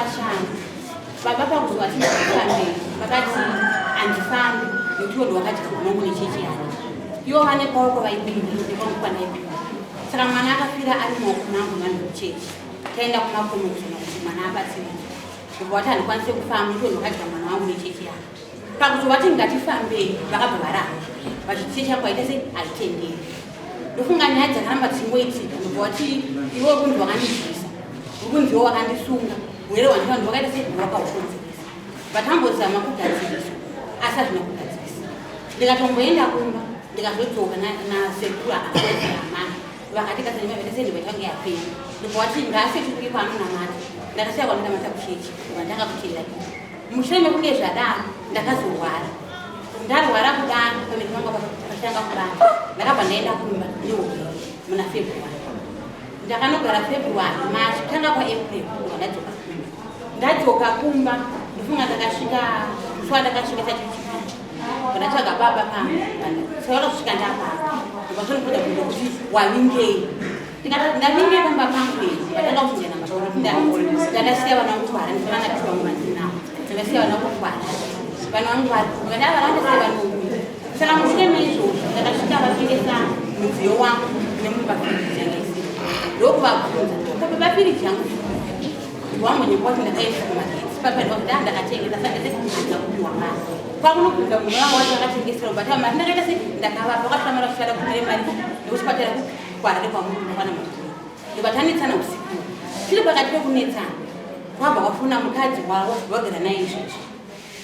Vashanu baba pakuzovati ndifambei, vakati handifambi nekuti iwo ndowakadya mwana wangu nechechi yake. Iwo vane kwavo kwavaipinda nekwangu kwandaipinda. Saka mwana akafira ari mumaoko mangu vanhu vekuchechi. Taenda kumakomo kuzoona kuti mwana abatsirike. Ndobva vati handikwanise kufamba nekuti iwo ndowakadya mwana wangu nechechi yake. Pakuzovati ngatifambei vakabva varamba vachiti chechi yangu haita sei haitenderi. Ndofunga nyaya dzakaramba dzichingoitika ndobva vati iwe uri kunzi wakandidyisa, uri kunzi iwe wakandisunga, urwere hwandinahwo ndiwakaita sei ndiwakaukonzeresa. Vatambozama kugadzirisa asi hazvina kugadzirisa. Ndikatomboenda kumba ndikazodzoka nasekuru akagadzira amai vakati kasanyamaveteseni vatange yapera. Ndobva vati ngaasvetuke kwaanonamata. Ndakasiya kwanonamata kuchechi ndobva ndatanga kuteera. Mushure mekunge zvadaro ndakazorwara. Ndarwara kudaro pamiri pangu pachitanga kubata. Ndakabva ndaenda kumba neurwere muna February. Ndakanogara February, March, kutanga kwaApril ndobva ndadzoka kumba. Ndadzoka kumba ndofunga ndakasvika musi wandakasvika chacho chipiri. Ndobva ndatsvaga baba pamba. Saka vakasvika ndapamba. Ndobva zvondibuda kuti wavingei. Ndikati ndavinge pamba pangu here ndatanga kuchinjana matauro kuti ndandasiya vana vangu kuHarare ndivana two vangu vandinavo ndakasiya vana vangu kuHarare vana vangu vari ndikati ava vana ndasiya vana vangu saka mushure meizvozvo ndakasvika vatengesa mudziyo wangu nemumba firiji yanga isiri ndokuvabvunza ko baba firiji yangu wambonyepa kuti ndakaisa kumagetsi papadwa kuti ndakatengesa saka handina kupiwa mari kwakunobvunza munhu wanga wacho akatengesera but mari ndakaita se ndakavapa vakatora mari vachishanda kumire mari nekuchipatara kupi KuHarare kwamuri kwana mukuru ndobva tanetsana usiku tiri pakati pekunetsana kwabva kwafona mukadzi wavo vagara naye izvezvi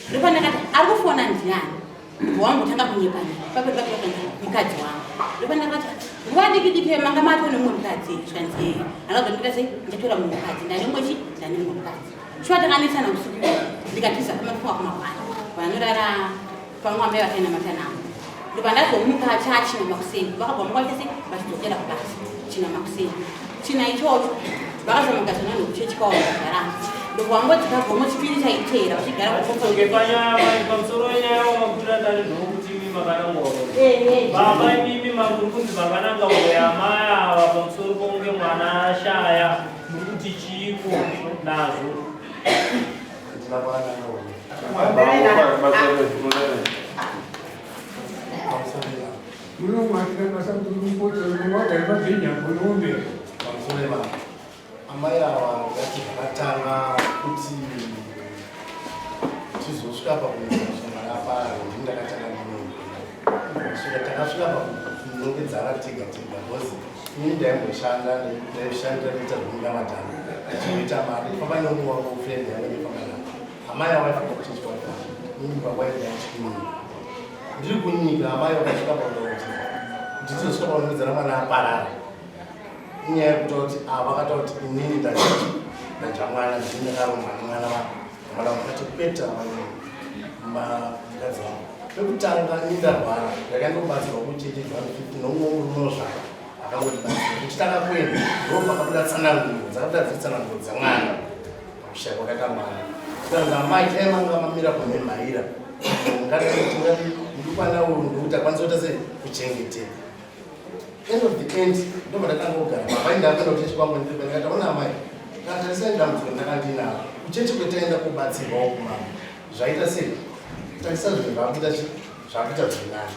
ndopandakati ari kufona ndiani ndobva wambotanga kunyepana pape pake pakanzi mukadzi wangu ndopandakati nguva diki diki manga mato nemumwe mukadzi zvikanzi ee akazondita sei ndichatora mumwe mukadzi ndane mumwe chi ndane mumwe mukadzi shuwa takanetsana usiku ndikatiza pamafunga kumagwana vanorara Pamwe amai vakainamata navo. Ndobva ndazomuka chachina makuseni. Vakabva muka sei vachidzokera kubasa. China makuseni. China ichocho vakazomugadzana nekuchechi kwavo vakagara. Ndobva vangodzika gomo chipiri chaiteera vachigara Okay, panyaya pamusoro wenyaya wamakutora ndari ndokuti imi makananga uro. Baba imimi muri kunzi makananga uro yamai ava pamusoro pokunge mwana ashaya muri kuti chiiko nazvo. Amai ava ngati zvakatanga kuti tizosvika pakunosangana paro ndini ndakatanga ndinoenda takasvika pakunongedzana tega tega because Ini ndaimboshanda ndaishandira kuita zvemunyamatano ndichinoita mari ndifamba neumwe wangu friend yangu ndifamba naye amai avo vaifamba kuchechi kwake ini pakwaenda ndikunyika ndiri kunyika amai vakasvika pakuda kuti nditozosvika pakunongedzana mwana aparara inyaya yekuta kuti ava vakataura kuti inini ndadya mwana ndini ndakaromba nemwana wako mwana vakati kwete mukadzi wangu pekutanga ini ndarwara ndakandobatsirwa kucheche 150 noumwe murume zvake akangotibatsira kuchitanga kuenda ndopakabuda tsananguro dzakabuda dziri tsananguro dzamwana kushaya kwakaita mwana tikanzi amai dai manga mamira kumhemhaira ngati mudukwana uyu ndokuti akwanisa kuita sei kuchengeteka end of the end ndobva ndatanga kugara baba ndakuenda kuchechi kwangu ndiri ndikati ona amai tarisai dambudziko ndakandinaro kuchechi kwetaenda kubatsirwawo kumama zvaita sei tarisa zvinhu zvakuita chi zvakuita zviri nani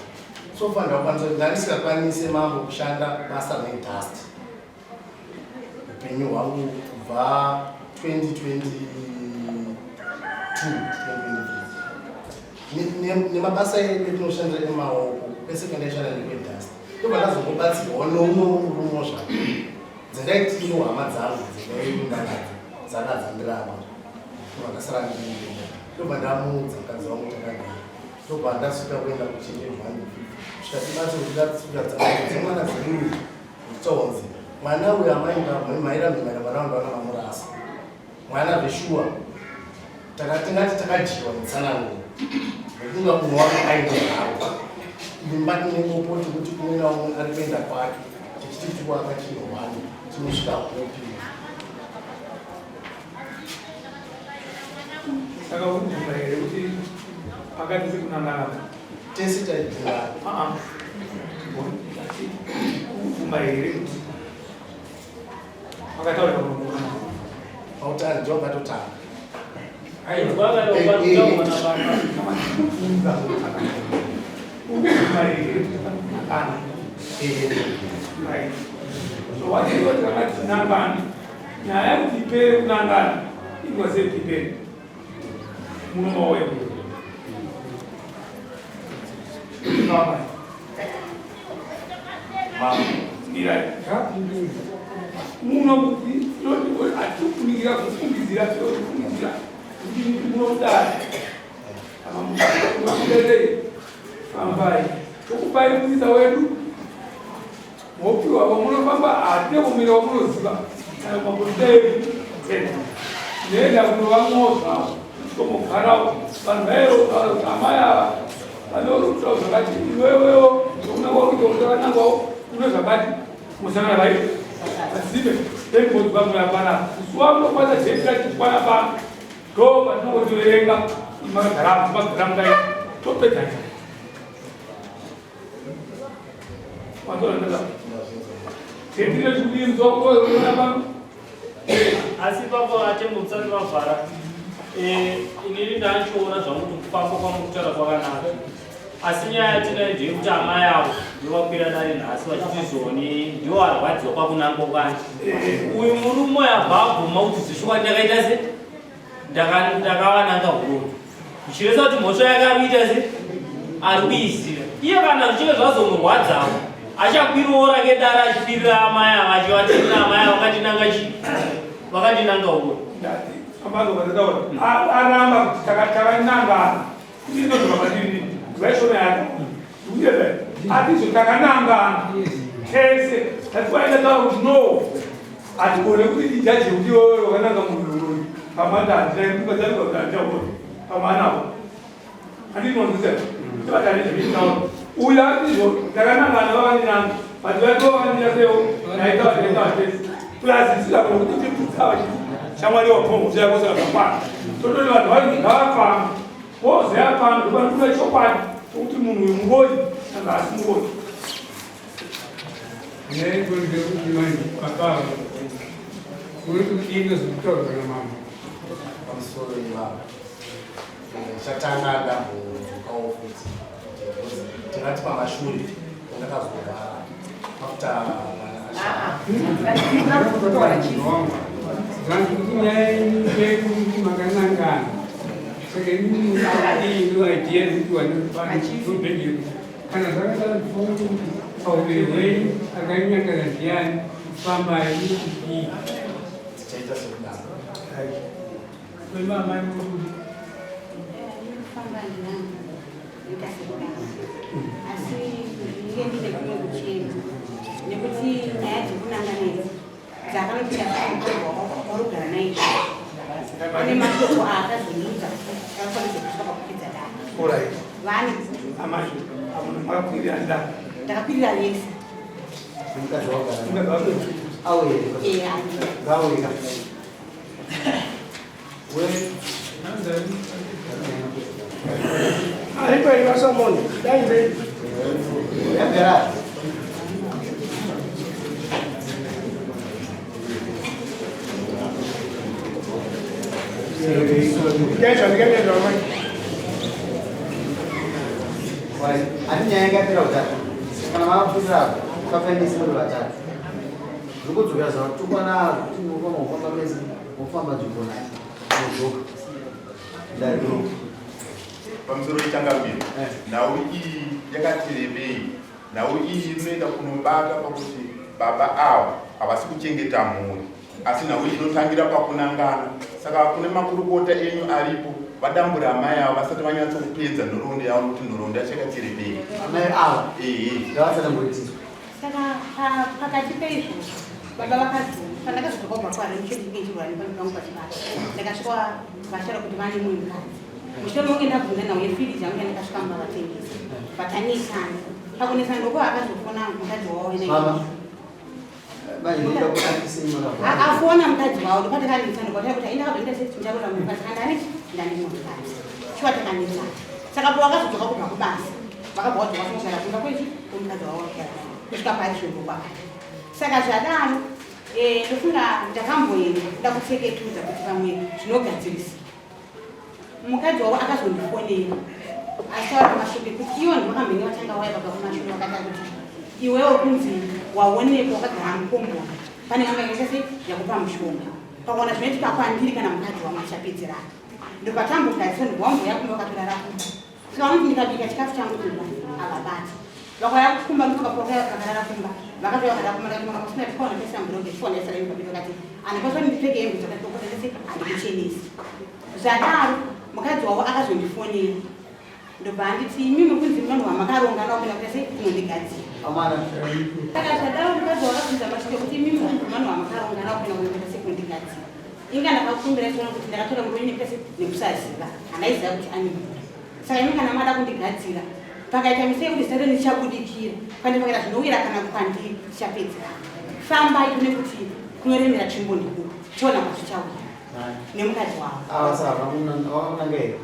so far ndakwanisa ndandisingakwanise mambo kushanda basa nedust upenyu hwangu kubva 2022 2023 nemabasa edu etinoshandira emaoko kwese kwandaishanda nekwedust ndobva ndazongobatsirwawo noumwe murume zvake dzindaitiwo hama dzangu dzindaimba nadzo dzanga dzandiramba ndobva ndasara ndiri ndobva ndamuudza mukadzi wangu takagara ndobva ndasvika kuenda kuchinde kusvika tibatsiro tidatsvika dzemwana dziruu nditonzi mwana uyu amai maira mhimhaira mwana wangu vana vamurasa mwana zveshuwa tingati takadyiwa mutsananguro nokunga munhu wake aine havo imba ine popoti kuti umwe naumwe ari kuenda kwake tichiti tikuaka chinhu wani tinosvika kupi Saka urikubvuma here kuti pakati sekunangana tese taibvumana? Ah, kubvuma here kuti makataura pautani ndiwo vakatotanga. Nyaya yekuti ipere kunangana inwa sei kuti ipere munomauya muno kuti atikufunikira kufungidzira tinokufungidzira kuti munokudai amamukuderei fambai tokupai muzita wedu mopiwa kwamunofamba hatine kumira kwamunoziva kana kwambotevi tinoenda kunovamozvavo komogarawo vanhu vaero amai ava vanotaura zvakati iwewewo unawakuitakanangwawo une zvakati musangana vai asive tembozwa pana musi wamunokwanisa jeti rachikwana pano ndo patinongotoverenga makagara magara mudai topedza Asi ipapo atembo musati mavhara, inini ndachiona zvangu kuti kufamba kwamukutaura kwakanaka, asi nyaya yatinayo ndeyekuti amai avo ndovakwira dare nhasi vachiti zoni ndiwo arwadziwa pakunangwa kwanje. Uyu murume abva abvuma kuti zvishuwa ndakaita se ndakavananga huroyi, zvichireva kuti mhosva yake ari kuita se ari kuiziva iye. Kana zvichinge zvazomurwadzawo achakwirawo rake dare achikwirira amai ava achivatendera amai ava vakandinanga chi vakandinanga huroyi. Aramba kuti takanangana vaishona yake atizvo takanangana tese tatiwaenda taura kuti no hatigone kuti tijaje kuti iwewe wakananga munhu uyu pamanda handinaikukazaikuaandiaona pamanawo handinonzisa tivatanezvitaura uyu atizvo takanangana vakandinanga but vaito vakandinaseo naitavatese plus isizakona kuti tiputsa vachiti shamwari wapongo zvakosaka zvakwana tototi vanhu vainzi ngavafambe voziva pano ndopanobuda chokwadi chokuti munhu uyu muroyi kana asi muroyi. Nyaya ndeyekuti manje baba uri kudini zvekutaurwa namambo pamusoro ivavo? Chatanga ndambodzokawo futi, tingati pamashure ndakazogara after mwana ashaya. Zvanzi nyaya yenyu ndeyekuti makanangana, saka inini ino idea yekuti wanobhedhero kana zvakadaro ndifanira kuti pauviri hwenyu akanyangana ndiani, fambai kudii. Tichaita sekudaro. Kwemamai muri Famba ndinanga ita sekudaro, asi ndinge ndine kumwe kuchema nekuti nyaya dzekunangana idzi dzakanopinda warugara naizvo ane mashoko aakazonudza akakwanisa kusvika pakukwidza dare. Alright. Vane Amai, makakwirira ndani? Ndakakwirira vese. Mukadzi wagara Mukadzi wako. auye? Eya. Ngauye we. Aripo here vaSamoni? Dainzei. Yagara. Itai zvandikaita mai. Hati nyaya yakapera kutatu kana mavapfuurira papaendese muri vatatu zvikudzokera zvatukwa nazvo kuti mufamba mufamba mese mufamba nzvimbo naye modzoka ndariro. Pamusoro yechangamiro, nhau iyi yakati rebei. Nhau iyi inoenda kunobata pakuti baba ava havasi kuchengeta mhuri, asi nhau iyi inotangira pakunangana. Saka kune makurukota enyu aripo, vadambura amai ava vasati vanyatsokupedza nhoroondo yavo, nokuti nhoroondo yacho yakati rebei. Amai ava Ehe. ngavatsananguritiswa. Saka pakati peizvozvo baba vakadzi pandakazodzoka kubva kuHarare muchedikechirwani pangu pachibata ndakasvika vashara kuti vane mumwe mukadzi mushure mekunge ndabvunza nhau yefiriji yangu yandakasvika mumba vatengesa vatanesana. Pakunesana ndoko akazofona mukadzi wavo. Mama vainoda kutakisei mwana? Afona mukadzi wavo ndopatakanetsana kwataya kuti aenda akazoita seti ndicharoora mukadzi kana ndane ndane mukadzi chiwa takanetsana. Saka pawakazodzoka kubva kubasa vakabva wadzoka kunosara kumba kwechi kwemukadzi wavo wakugara kusvika pari zvinhu kwakati. Saka zvadaro ndofunga ndakamboenda kuda kutseketudza kuti pamwe zvinogadzirisa. Mukadzi wavo akazondifonera achitaura mashoko ekuti iwo ndivakambenge vatanga waya baba kumashure vakata kuti iwewo kunzi waonekwa wakagara mukomboni pane n'anga yakaita sei yakupa mushonga pakaona zvinoitika kwandiri kana mukadzi wangu achapedzerana ndopatambogadzisa ndobva kumba vakatorara kumba saka vanoti ndikabika chikafu changu kumba havabati vakauya kumba ndokapokaya vakarara kumba vakatouya vakarara kumba ndakati mama kusina tikaona pesa muroge tikaona yasara yemukabika vakati andikwanisa kuti ndipfeke hembe dzakatokota sese handikuchenesi Zvadaro mukadzi wavo akazondifonera ndobva anditi imi muri kunzi munhu wamakaronga nakuenda kuita sei kunondigadzira. Saka zvadaro mukadzi wakabvunza mashoko ekuti imi muri kunzi munhu wamakaronga nakuenda kunoita sei kunondigadzira. Inga ndakakumbira chiona kuti ndakatora murume nekuita sei nekusaziva handaiziva kuti ane mhuri. Saka imi kana mada kundigadzira pakaita mistake kuti zita renyu richabudikira pane pakaita zvinowira kana kwandiri tichapedzerana. Fambai kune kuti kunoremera tsvimbo ndikuru tiona kwazvichawira. nemukadzi wavo. Ava saka vakunanga here?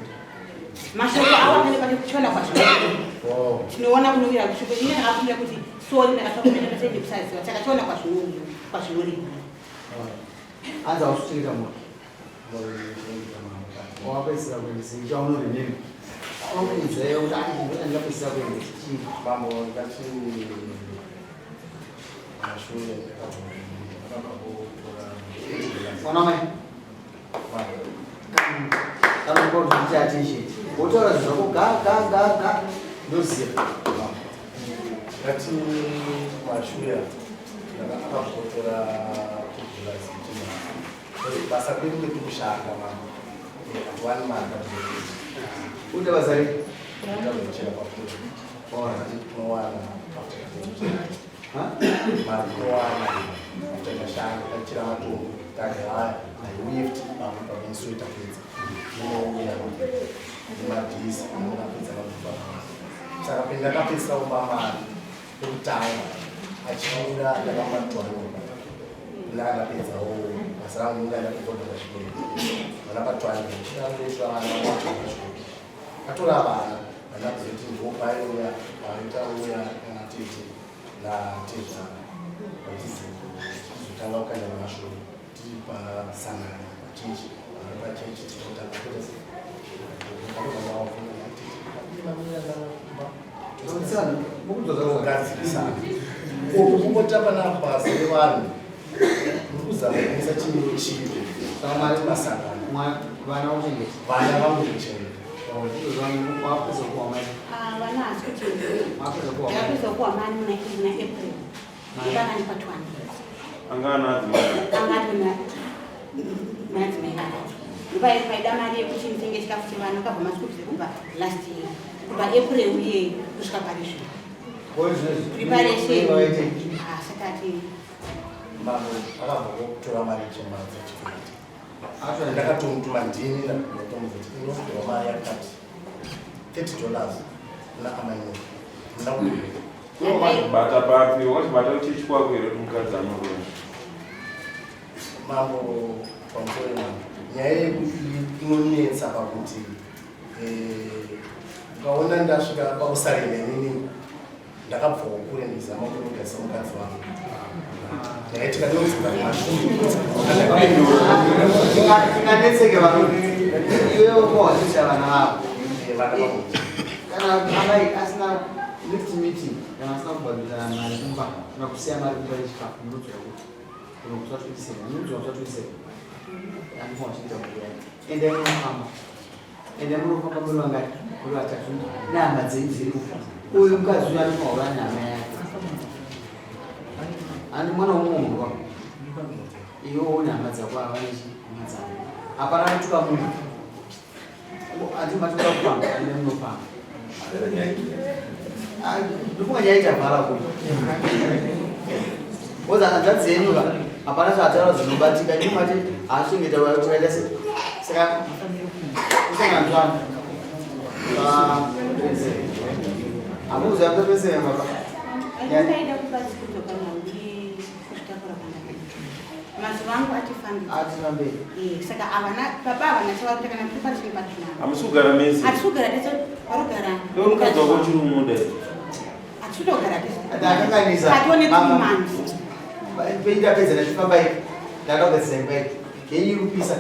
Mashoko avo akane pane kuchiona kwazvinoita. Oh. Tinoona kunowira kushoko ini ndakakumbira kuti sorry ndakasakumira pese ndikusaziva saka chiona kwazvinowira kwazvinoreva. Anza wasuchengeta mwana. Wapedzisira kuendesa chaunorememba. Unokuudza kuti ani ndapedzisira kuendesa chii? Mambo ndati mashure Mwana mai. Kana kuti attention. Wotaura zvako ga ga ga ga ndoziva. Ngati mashure ndakapotora kugula zitima. Basa kwedu ndekushanda mama. One month. Uite basa rei? Ndikuchera pafuta. Tinowana mari tinowana tashanda tachera matombo tagaya naiwift pamwe pamwe tapedza inouya nemadhisi anongapedza makufa saka pendakapedzisa kupa mari ekutanga achiuya ndakamatwano ndanga ndapedzawo basa rangu ndanga ndapedza kubhadhara chikwereti vana patwani chinandoita vana vachikoro Atora vana vana kuzoti ndopaiuya paitauya kana tete natezvara vachizotanga kukanya mashoko tiri pasangano pachechi vari pachechi tinotanga kuita sei kugadzirisana uku kungotamba napasi vevanhu muri kuzama kumisa chimiro chipi Saka masangano vana uchengeta. Vana vangu kuchengeta. Wapedza kuwa mai. Ah, vana hasi kuchengeta. Wapedza kuwa mai. Ndakapedza kuwa mani muna muna April. Ndakanipa 200. Anga ana adzimai. Anga ari madzimai vatatu. Ndopai paida mari yekuti nditenge chikafu chevana kabva maschool fees kubva last year. Kubva April uye kusvika pari zvino. Preparation. Ah, saka ati Mambo akabva kutora mari yechemhanza chikwereti. Ndakatomutuma ndini ndatomudza kuti inotorwa mari yakati $30 kuna amai muna kubereka. Wakazvibata papi? Wakazvibata kuchechi kwako here kuti mukadzi anoroya? Mambo pamusoro mambo. Nyaya yekuti inonetsa pakuti eh, ukaona ndasvika pakusarenda inini ndakabvawo kure ndizama kunogadzisa mukadzi wangu ndaitika ndinodzoka kumashutinganetseke varume iwewe ukowachicha vana vako kana amai asina next meeting kana asina kubhadhara mari kumba kana kusiya mari kumba yechikafu munodzoka kuti kuno kusa 27 munodzoka kusa 27 anofanira kuchengeta mhuri yake endai munofamba Ende munofamba muri vangani? Muri vatatu nehama dzenyu dziri kufa. Uyu mukadzi uyu anofanira kuva nehama yake. Andi mwana womunhu wa. Iwe une hama dzako ava nehama dzako. Hapana kutuka munhu. Andi matoda kufamba, ende munofamba. Ndofunga nyaya ichavhara kuno. Oza hanzvadzi yenyu ka hapana zvaataura zvinobatika imi mati haachengeta tikaita se saka kusanganzwana hamukuziva kutopesera baba Ndaida kubatsirwa panhau yekuzvitakura kwandakaita. Mazuva angu atifambi. Atifambi. Eh, saka avana baba avana chavari kana kuti pari patinavo. Hamusi kugara mese. Hatisi kugara tese varugara. Iwe mukadzi wako uchiri kumuda here? Hatisi kutogara tese. Ndakanganisa. Tatone three months. Ndapedza ndachifamba iki. Ndakagadzisa imba iki. Yenyu iri kupisa.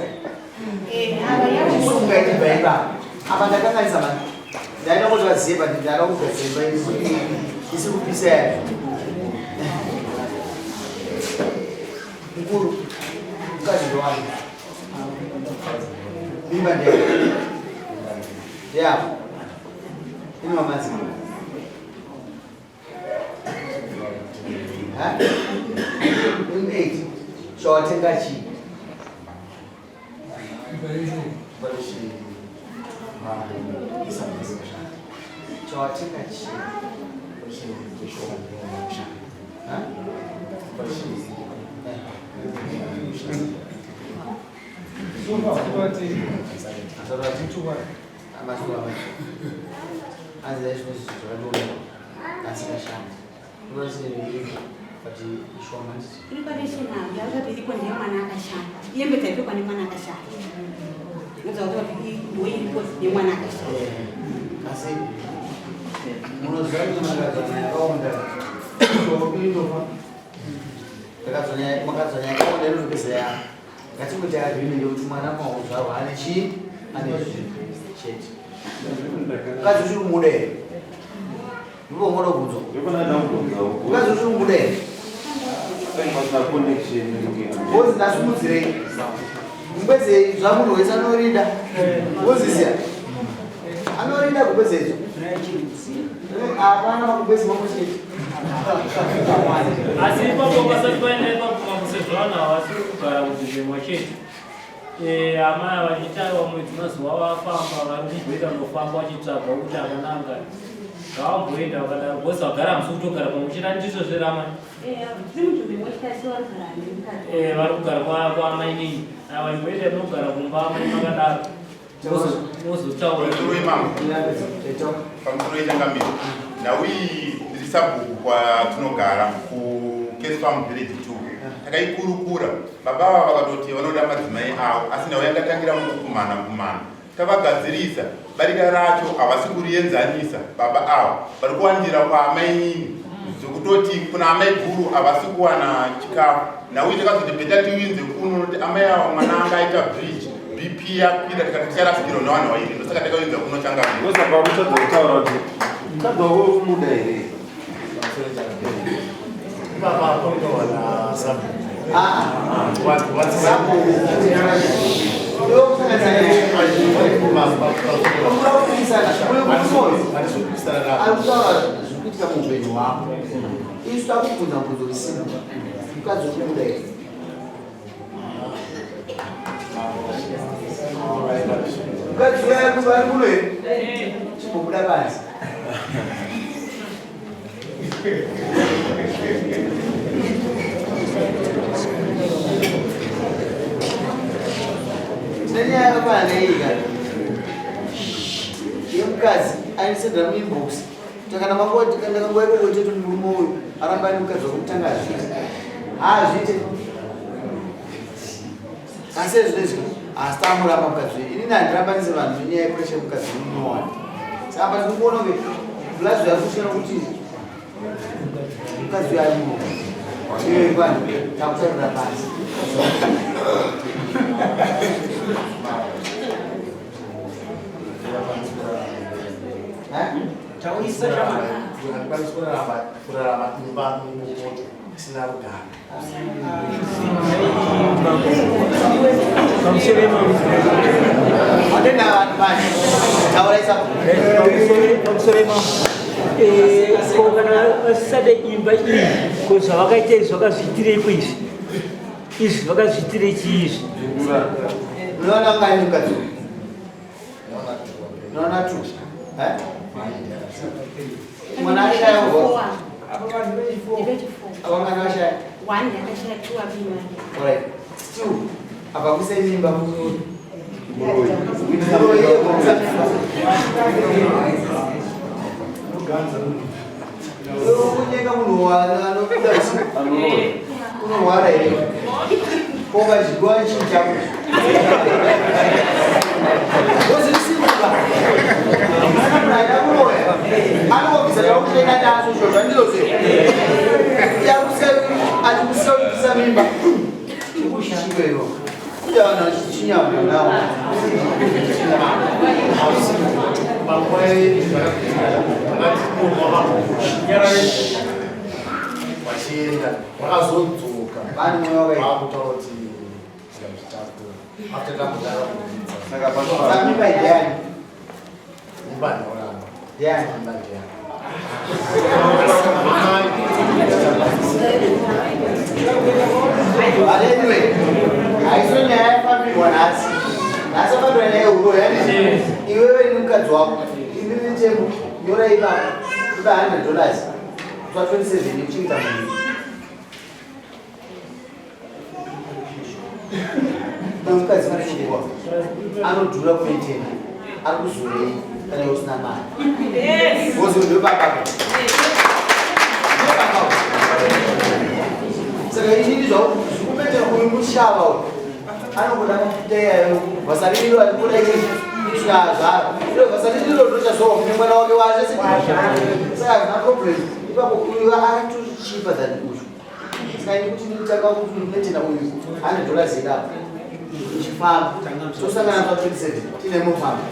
Chisunga ichibva ipapo. Apa ndakanganisa mani. Ndaida kuti vazive but ndada kugadzira imba isi kupisa yayo. Mukuru, mukadzi ndowani. Mimba ndeyako. Ndeyako. Ine mamanzi. Ha? Ine 8. Chawatenga chii? Chawatenga chii? Ha? Iri pareshenari yakati iripo ndiye mwana akashaya iyembe dzaipfekwa nemwana akashaya nodzakuti kuti ndo iripo nemwana akashaya asi munoziva kuti makadzana yakaonda inofa makadzana yakaonda inotopedza ya ngatingoita agreement yekuti mwana pauzvarwa ane chii ane zvinhu chete mukadzi uchiri kumuda here ndipo unoda kubvunzwa mukadzi uchiri kumuda here bozi ndasimudzirei gumbeze zvamunhu wese anorida wozisiya anorida gumbeze idzo hapana magumbezi mamwe chete Asi ipapo vasati vaenda ipapo mambo sezvo vanhu havasiri kugara munzvimbo imwe chete. Eh, amai vachitaiwa mwedzi mazuva vafamba vari kumboita kunofamba vachitsvaga kuti akananga ngavamboenda vakadaro because vagara hamusi kutogara pamwe chete handizvo zvere amai Eh, vari kugara kwaamainini ava imboenda munogara kumba amai makadaro mozotaura Pamusoro yechangamire, nhau iyi ndiri sabhuku kwatinogara kuCase Farm Village 2. Takaikurukura, baba ava vakatoti vanoda madzimai avo, asi nhau yakatangira mukukumana kumana. Tavagadzirisa, barika racho havasi kurienzanisa baba ava, vari kuwandira kwaamainini zvekutoti kuna amai guru havasi kuwana chikafu. Nhau iyi takazoti better tiwinze kuno nokuti amai ava mwana anga aita bridge BP yakwira tikati ticharasikirwa nevanhu vairi ndosaka takawinza kuno changamire. Ndosaka uchadza kutaura kuti mukadzi wako uri kumuda here? Ipapa panotaurwa nasabhuku. Ari kutaura zviri kuitika muupenyu hwako. Isu takubvunza mubvunzo usina. Mukadzi uri kumuda here? Mukadzi uya ari kuno here? Chimbobuda panze. Tine nyaya yakafanana neiyi ka yemukadzi aisendera muinbox takana mangoti kana kanguva ikoko chete murume uyu aramba ane mukadzi wekutanga hazviite haazviite asi ezvinezvi asi tamuramba mukadzi uyu inini handirambanise vanhu nenyaya yepuresha yemukadzi unowana saka pa tikuona kunge blazi uyu ari kushana kuti mukadzi uyu ari murume iyoyo vanhu takutarira pasi. Taurisa shamwari. Handikwanisi kurarama imba nemoto isina rugare. Watenda vanhu manje. Tauraisa. Pamusoro imamo. Ko kana vasisade imba iyi, ko zvavakaita izvi vakazviitireiko izvi? Izvi vakazviitirei chii izvi? Unoona kani mukadzi uyu? Unoona tu? Eh? Mwana ashaya uko. Apa mwana ashaya. One yakashaya, two apinda. Alright. Still apa kuise mimba muroyi. Muroyi yebvisa mimba. Kunyenga munhu anobuda usiku. Unorwara here? Koka chigwa chii chako? Wozisimuka. Kana munhu aida kuroya, anongobvisa zvakutenga nazvo zvo zvandizvo. Yakusiya achikusiya uchibvisa mimba. Chikushishiko iwo. Kuja vanhu vachichinya nawo. Vachienda vakazodzoka vakutaura kuti zvitakura after tambodara kudzidza. Saka mimba ndiyani? Mimba ndioramba. Ndiyani? Mimba ndiyani? But anyway, haiso nyaya yafambirwa nhasi. Nhasi yafambirwa nyaya yeuro yani iwewe nemukadzi wako imi mitemo nyora ipapo toda 100 dollars twa 27 yekuchengeta munhu. Mukadzi vanechirwa anodhura kumaintain ari kuzorei kana iwe usina mari. Because ndo baba. Saka inini zvakupetera uyu mushava uyu anongoda mafuta iyayo vasaririro arikuda kusvika azvara iro vasaririro ndochazorwa kune mwana wake wacho saka hazvina problem ipapo uyu akatochipa than uyu. Saka ini kuti nditanga kuti ndinetena uyu 100 dollars idapo ichifamba tosangana pa 27 tine mofamba.